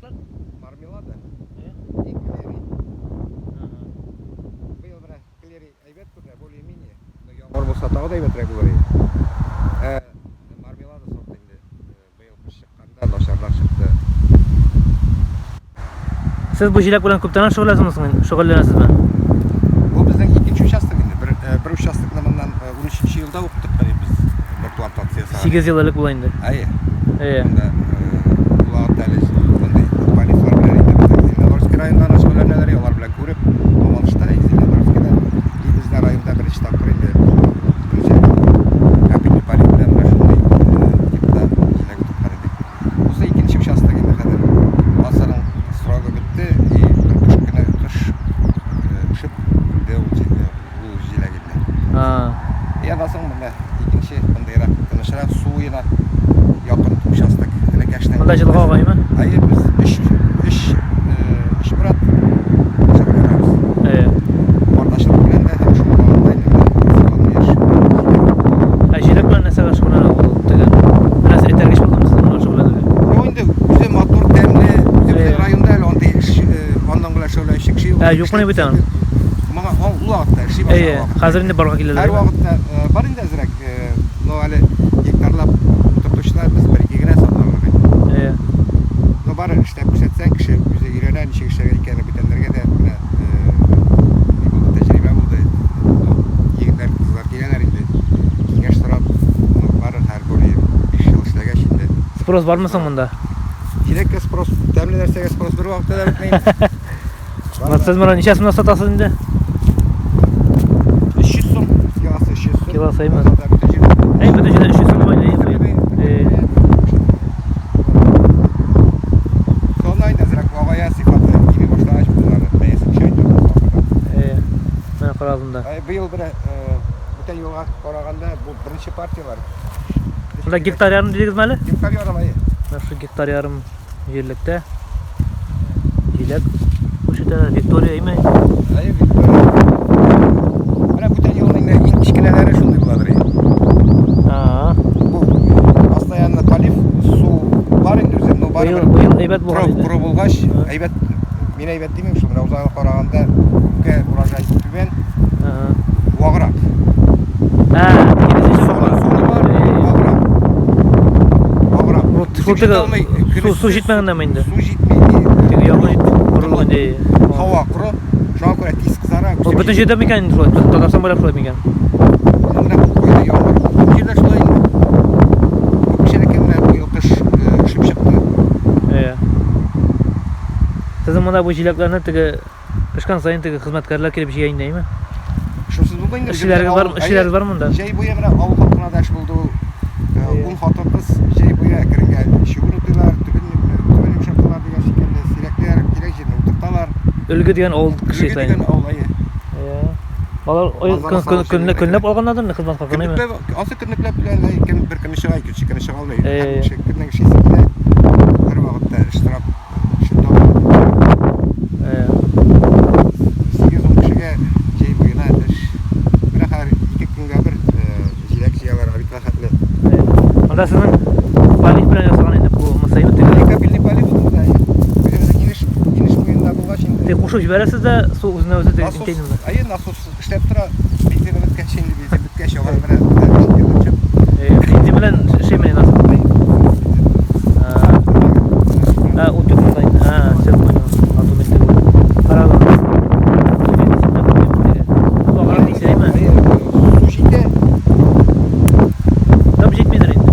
сортлар? Мармелада Э? и клери. Ага. Быел менә клери әйбәт күренә, более-менее. Но яңгыр булса тагы да әйбәтрәк булыр иде. Ә мармелада сорты инде быел кыш чыкканда начаррак чыкты. Сез бу җиләк белән күптәннән шөгыльләнәсезме? Шөгыльләнәсезме? Бу безнең икенче участок инде. Бер бер участокны моннан 13 елда ук тоткан идек без. Бер плантация ясаган. 8 ел элек була инде. Әйе. Әйе. Монда ул вакытта әле мондый поливлар белән инде безнең Зеленодольский районында гына шөгыльләнәләр, алар белән күреп, Мамадышта, Зеленодольскийда и безнең районда беренче тапкыр инде беренче капельный полив белән менә шундый типта җиләк утырткан идек. Бусы икенче участок инде хәзер. Асаның срогы бетте и бер кыш көне кыш өшеп үлде ул ул җиләк инде. И аннан соң менә икенче мондыйрак тынычрак су буена якын участок Энекәшнең. Монда җылга агаймы? Әйе, без өч өч өч брат шөгыльләнәбез. Әйе. Умартачылык белән дә һәм шул вакытта инде менә яшь. Ә җиләк белән нәрсәгә шөгыльләнә ул теге? Бераз этәргеч булдымы сезнең моңа шөгыльләнергә? Ну инде үзе матур, тәмле, үзебезнең районда әле андый эш аның белән шөгыльләнүче кеше юк. Ә, юкмыни бит аның? Моңа ул вакытта эшли башлаган Әйе, хәзер инде барга киләләр. Һәр вакытта бар инде әзрәк, но әле гектарлап утыртучылар без бер-ике генә санарлык инде. Әйе. Но бары эшләп күрсәтсәң, кеше үзе өйрәнә, ничек эшләргә икәнен бүтәннәргә дә менә ни булды, тәҗрибә булды. Егетләр, кызлар киләләр инде. Киңәш сорап, ну, бары һәр более 5 ел эшләгәч инде. Спрос бармы соң монда? Җиләккә спрос, тәмле нәрсәгә спрос бер вакытта да бетми инде. Менә сез моны ничә сумнан сатасыз инде? 300 сум, килосы 300 сум. Килосы әйме? Базарда бөтен җирдә. Әй, бөтен җирдә 300 сум була инде. Соңыннан инде әзрәк вагая сыйфаты кими башлагач, боларны бәясен көчәйтү ахырда. Әйе. Менә карагыз монда. Быел бер бүтән елга караганда бу беренче партияләр. Монда гектар ярым дидегезме әле? Гектар ярым, әйе. Менә шу гектар ярым җирлектә җиләк үрчетәләр. Виктория әйме? Әйе, Виктория. Менә бүтән елның инде иң кечкенәләре шундый буладыр инде. Аа. Бу постоянно полив, су бар инде үзе, но Быел барыбер быел әйбәт булган иде. Коры булгач, әйбәт, мин әйбәт димим шул, менә узган елга караганда күпкә урожай түбән, ваграк. Ә, киресенчә Суны, суны бар, ваграк. Ваграк. Шул теге су су җитмәгәннәме инде? Су җитми. Теге яңгыр корылык инде. Һава коры, шуңа күрә тиз кызара. Ул бөтен җирдә микән инде шулай? Татарстан буйлап шулай микән? Менә бу кайда яңгыр, күп җирдә шулай инде. Бу кешенеке менә быел кыш өшеп чыкты. Әйе. Сезнең монда бу җиләкләрне теге пешкән саен теге хезмәткәрләр килеп җыя инде, әйеме? Шунсыз булмый инде. Эшчеләрегез бар, эшчеләрегез бар монда? Җәй буе менә авыл халкына да эш булды ул. Ун хатын-кыз җәй буе әкренгә чүбен утыйлар, төбен төбен йомшарталар дигән шикелле, сирәкләр, кирәк җирне утырталар. Өлге дигән авыл кеше Өлге дигән авыл, әйе. Алар көнләп алганнардыр инде хезмәт хакын, әйеме? Көнлекләп, ансы көнлекләп белән кем бер көнне чыга, икенче көнне чыга алмый. Һәр кеше кемнең эшлисе килә, һәр вакытта эш сорап эшен таба. 8-10 кешегә җәй буена эш. Менә хәзер ике көнгә бер җиләк җыялар, обедка хәтле. Анда сезнең полив белән ясаган инде бу мысайны теге. Капельный полив ул да. Үзебезнең инеш, инеш буенда булгач инде. Тик кушып җибәрәсез дә, су үзенә үзе теге Насос, интәйнеме? әйе, насос эшләп тора. Бензины беткәч инде, бензин беткәч, алар менә төшеп. Бензин белән эшләйме насос? А, утюг монда инде. А, все понял. А то мин теге. Карагыз. Су аграр дисәйме? Су җитә. Дым җитмидер инде.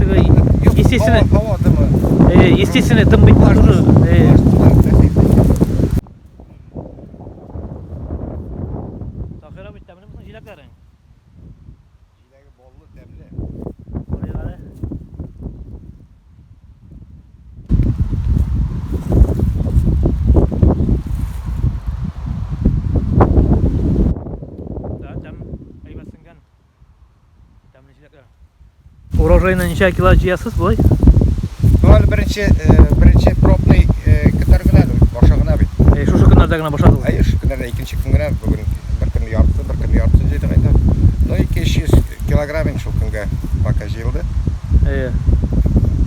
Теге естественно, һава дымы. Естественно, дым бит тоже. Таһир абый, тәмлеме соң җиләкләрең? Җиләге баллы, тәмле. Карыйк әле. Да, тәм әйбәт сеңгән. Тәмле җиләкләр. Урожайны ничә кило җыясыз болай? Бу әле беренче, беренче пробный көннәр генә әле, башы гына бит. Шушы көннәрдә генә башладыгыз? Әйе, шушы көннәрдә икенче көн генә, бүген бер көнне яртысы, бер көнне яртысын җыйдык инде. Ну, 200 килограмм инде шул көнгә пока җыелды. Әйе.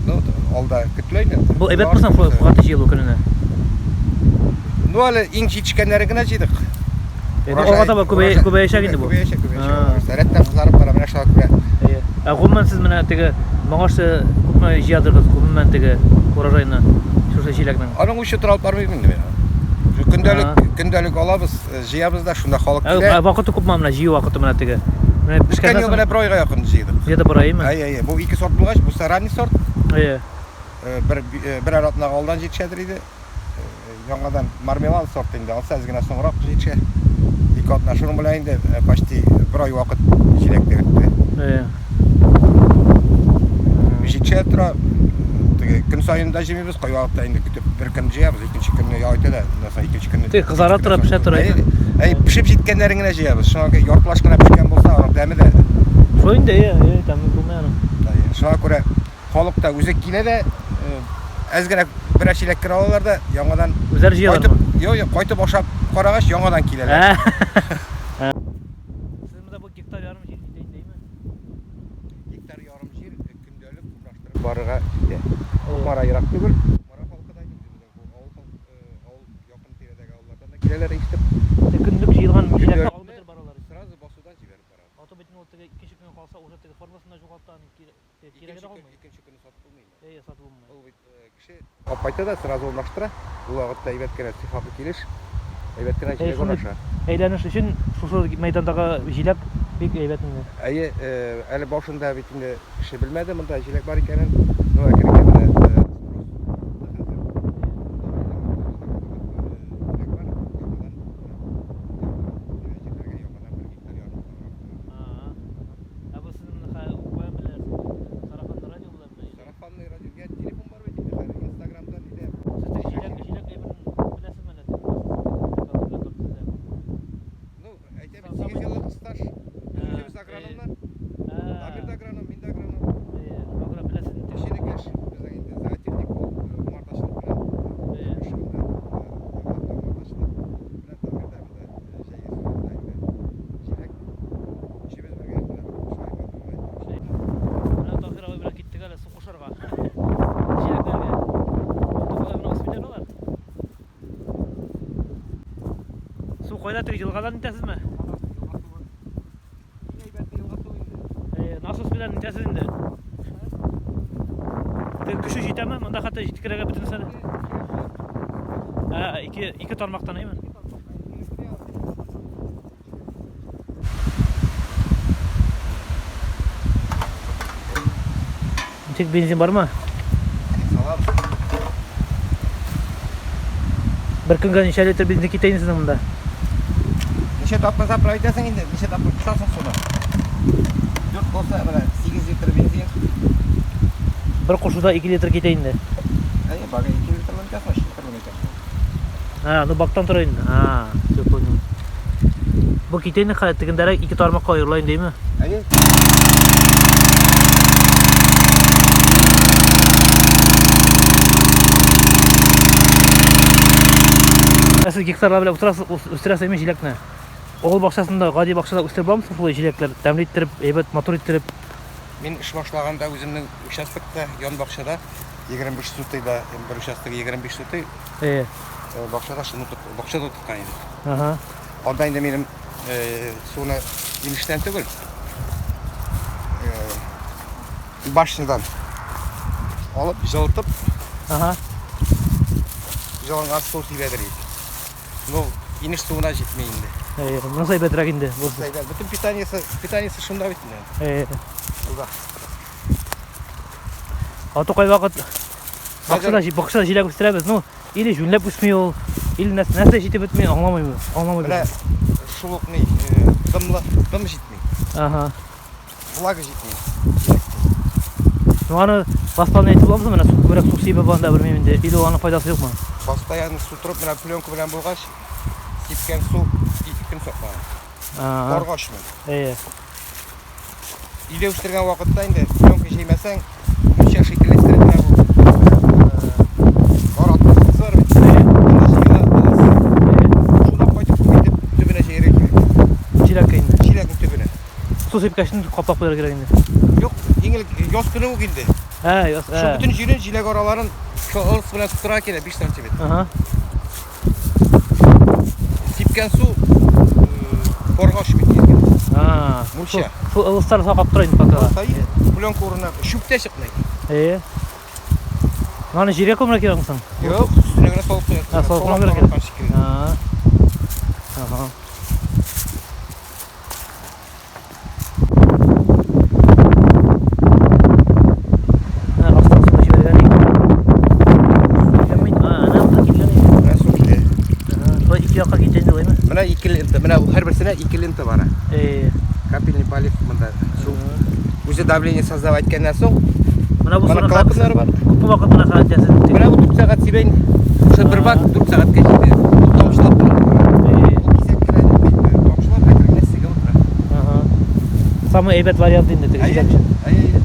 Ну, алда көтелә инде. Бу әйбәт булсын шулай каты җыелу көненә. Ну әле иң җитешкәннәре генә җыйдык. Алга таба күбәячәк инде бу. Күбәячәк, күбәячәк. Рәттән кызарып бара, менә шуңа күрә. Әйе. Ә гомумән сез менә теге моңарчы күпме җыядыгыз, гомумән теге урожайны шушы җиләкнең? Аның учетын алып бармыйм инде мин. Көндәлек, көндәлек алабыз, җыябыз да, шунда халык килә. Ә вакыты күпме менә җыю вакыты менә теге? Менә пешкән ел менә бер айга якын җыйдык. Где-то бер аймы? Әйе, әйе. Бу ике сорт булгач, бусы ранний сорт. Әйе. Бер берәр атнага алдан җитешәдер иде. Яңадан мармелад сорты инде, алса әз генә соңрак җитешә. Ике атна шуның белән инде почти бер ай вакыт җиләктә үтте. Әйе. Җитешә тора. Теге көн саен да җыймыйбыз, кайвакытта инде көтеп бер көн җыябыз, икенче көнне ял итә дә, аннан соң икенче көнне. Теге кызара тора, пешә тора. Әйе, әйе, пешеп җиткәннәрен генә җыябыз. Шуңа күрә яртылаш кына пешкән булса, аның тәме дә. Шул инде, әйе, әйе, тәме булмый аның. Әйе, шуңа күрә халык та үзе килә дә, әз генә берәр чиләк кенә алалар да, яңадан Үзләре җыялармы? Кайтып, юк, юк, кайтып ашап карагач, яңадан киләләр. Сез монда бу гектар ярым җир җитә инде, әйеме? Гектар ярым җир көндәлек урнаштырып барырга җитә. Кукмара ерак түгел. Кукмара халкы да инде үзебезнең бу авыл халкы, авыл якын тирәдәге авыллардан да киләләр ишетеп. Көнлек җыелган җиләкне алып бетереп баралар. Сразу басудан җибәреп барабыз. Аты бит инде ул теге икенче көнгә калса, уже теге формасын да югалта, аның кирәге дә калмый. Икенче көнне сатып булмый инде. Әйе, сатып булмый. Ул бит кеше алып кайта да сразу урнаштыра. Ул вакытта әйбәт кенә сыйфатлы килеш, әйбәт кенә җиләк урнаша. Әйләнеш өчен шушы мәйдандагы җиләк бик әйбәт инде. Әйе, әле башында бит инде кеше белмәде монда җиләк бар икәнен. Ну, әкренләп менә спрос Ә бу сезнең каян беләсез? Сарафанный радио беләнме? Сарафанный радио. Я телефон бар бит инде хәзер, Инстаграмда нидә. Сез теге җиләк, җиләк әйберен беләсезме әллә? Ну, әйтәм, 8 еллык стаж. Без үзебез агрономнар. Дамир да агроном, мин дә агроном. Шуңа беләсез инде. Кешенең эш, безнең инде зоотехник ул, умартачылык белән шөгыльләнә. Умартачылык белән Дамир да монда җәйге сезонда инде җиләк өчебез бергә менә шулай матур гына итеп. Менә Таһир абый белән киттек әле су кушарга. Җиләкләргә. Тукалар менә үсеп бетә алар. Су кайда теге елгадан итәсезме? Иң әйбәте елга суы инде. Насос белән итәсез инде. Теге көче җитәме? Монда хәтта җиткерергә бөтенесе дә. Ә, ике тармактан әйме? Ничек бензин бармы? Салабыз. Бер көнгә ничә литр бензин китә инде сезнең монда? Ничә тапкыр заправить итәсең инде, ничә тапкыр кушасың суны? Дүрт булса, менә 8 литр бензин. Бер кушуда 2 литр китә инде. Әйе, багы 2 литрлы итәсең, 3 литрлы итәсең. А, ну бактан тора инде. А, все понял. Бу китә инде хәзер тегендәрәк ике тармакка аерыла инде, әйме? Әйе. Ә сез гектарлар белән утырасыз, үстерәсез әйме җиләкне? Авыл бакчасында, гади бакчада үстереп буламы соң шулай җиләкләр? Тәмле иттереп, әйбәт, матур иттереп. Мин эш башлаганда үземнең участокта, ян бакчада 25 сутыйда, бер участогы 25 сутый. Әйе. Бакчада шуны бакчада утырткан идек. Ага. Анда инде минем суны инештән түгел, башнядан алып, җылытып, Ага. җылынган су сибәдер иде. Ну, инеш суына җитми инде. Әйе, монысы әйбәтрәк инде. Монысы әйбәт. Бөтен питаниесе шунда бит инде. Әйе. Суда. А то кайвакыт бакчада җиләк үстерәбез. Ну, или җүнләп үсми ул, или нәрсә җитеп бетми, аңламыйбыз. Аңламыйбыз. Менә шул ук ни, дымлы, дым җитми. Ага. Влага җитми. Ну, аны восполнять итеп буламы менә су күбрәк су сибеп анда белмим инде. Или ул аның файдасы юкмы? Постоянно су торып, менә пленка белән булгач, сипкән су ике көн саклана. Ага. Каргашмый. Әйе. Өйдә үстергән вакытта инде пленка җәймәсәң, мунча шикелле үстереп менә бу. Бар атмасы бар бит. Анда җыела ылыс. Шуннан кайтып күп итеп төбенә җәяргә кирәк. Җиләккә инде. Җиләкнең төбенә. Су сипкәч каплап куярга кирәк инде. Юк, иң элек яз көне үк инде. Ә, яс, Шул ә. бөтен җирен җиләк араларын шул ылыс белән суктырырга кирәк 5 сантиметр. Ага. Сипкән су э, парга очып киткән. А. Мульча. Шул ылыслар саклап тора инде пока. Сай пленка урынына чүп тә чыкмый. Әйе. Аны җиргә күмәргә кирәкме соң? Юк, өстенә генә салып куясың. А, салып куярга кирәк. А. Ага. Ә, астан суны җибәргән икән. Килгәнме? А, әнә астан килгән икән. Менә су килә. Ага, шулай ике якка китә инде, улаймы? Менә ике лента, менә һәрберсенә ике лента бара. Э. Капельный полив монда. Су үзе давление создавать иткәннән соң, Менә бу Моның суны клапаннары бар. Күпме вакыт менә хәзер итәсез? Менә бу 4 сәгать сибәйн. Шушы бер бак 4 сәгатькә җитә. Ул тамчылап тора. Э. Ул кисәк кенә тамчылап әкрен генә сигә утыра. Ага. Самый әйбәт вариант инде теге Әйе, җиләк. әйе.